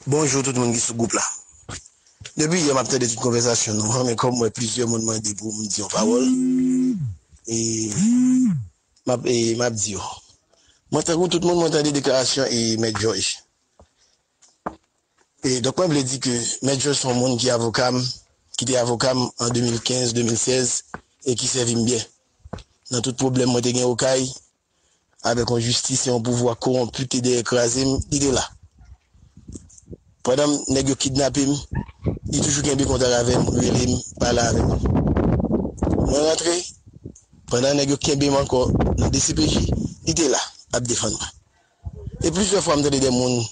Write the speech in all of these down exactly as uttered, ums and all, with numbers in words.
Bonjou tout moun ki sou gwoup la. Depi yè m ap tande tout konvèsasyon nou an, men kòm m wè plizyè moun mande pou m di yon pawòl, e m ap, e m ap di yo. Mwen tankou tout moun, mwen tande deklarasyon e Mèt Jòj. E donk mwen vle di ke Mèt Jòj se yon moun ki avoka m, ki te avoka m an de mil kenz, de mil sèz, e ki sèvi m byen. Nan tout pwoblèm mwen te gen Okay, avèk yon jistis e yon pouvwa kowonpi ki te dèyè kraze m, li te la. Pandan nèg yo kidnape m, li toujou kenbe kontak avè m, rele m, pale avè m. Mwen rantre, pandan nèg yo kenbe m ankò nan D C P J, li te la, ap defann mwen. E plizyè fwa m tande de moun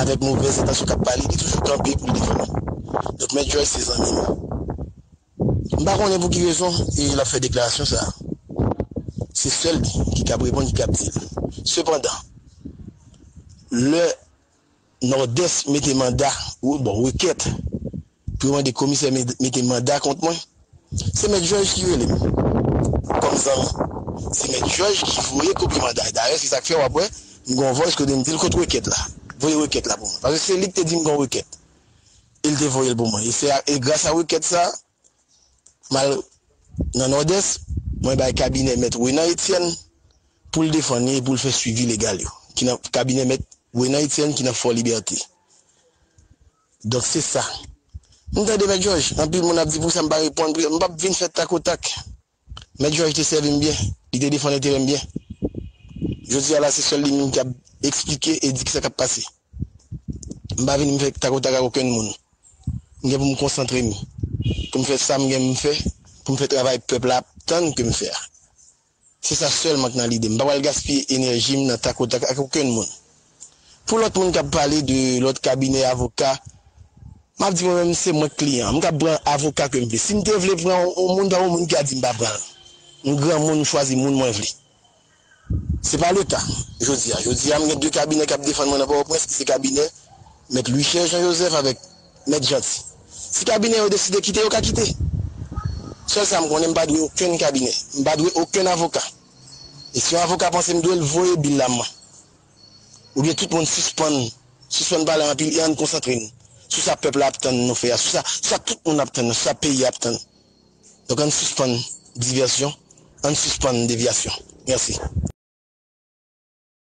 avèk movèz entansyon k ap pale, li toujou kanpe pou l defann mwen. Donk Mèt Jòj se zanmi m. M pa konnen pou ki rezon e l ap fè deklarasyon sa a. Se sèl li ki kab reponn, ki kab di l. Sepandan, lè Nòdès mete manda, ou, bon, rekèt, pou yo mande komisè met-, mete manda kont mwen, se Mèt Jòj ki rele m kòm zanmi. Se Mèt Jòj ki voye kopi manda. Dayè, se sa k fè w ap wè, m gen yon voice kote m di l kot rekèt la. Voye rekèt la pou mwen. Paske se li ki te di m gen yon rekèt. E l te voye l pou mwen. E se a, e gras a rekèt sa, m al nan Nòdès, mwen bay kabinè Mèt Renan Etienne pou l defann li e pou l fè swivi legal yo, ki nan kabinè Mèt Renan Etienne ki nan Fò Libète. Donk se sa. M tande Mèt Jòj, anpil moun ap di pou sa m pa reponn, pou m p ap vin fè takotak. Mèt Jòj te sèvi m byen, li te defann enterè m byen. Jodi a la, se sèl li menm k ap eksplike e di kisa k ap pase. M pa vin m fè takotak ak okenn moun. M gen pou m konsantre m, pou m fè sa m gen pou m fè, pou m fè travay pèp la ap tann ke m fè a. Se sa sèlman k nan lide m. M pa pral gaspiye enèji m nan takotak ak okenn moun. Pou lòt moun k ap pale de lòt kabinè avoka, m ap di mwen menm se mwen k kliyan an. M ka pran avoka ke m vle. Si m te vle pran yon, yon moun, pa yon moun ki a di m pa pran l. M granmoun, m chwazi moun mwen vle. Se pa leta, jodi a. Jodi a, m gen de kabinè k ap defann mwen nan Pòtoprens, ki se kabinè Mèt Louis Cher Jean Joseph avèk Mèt Jeanty. Si kabinè yo deside kite, yo ka kite. Sèl sa m konnen, m pa dwe okenn kabinè. M pa dwe okenn avoka. E si yon avoka panse m dwe l, voye bil la mwen. Oubyen tout moun sispann, sispann pale anpil e ann konsantre n sou sa pèp la ap tann nou fè a, sou sa, sou sa tout moun ap tann nou, sou sa peyi a ap tann. Donk ann sispann divèsyon, ann sispann devyasyon. Mèsi.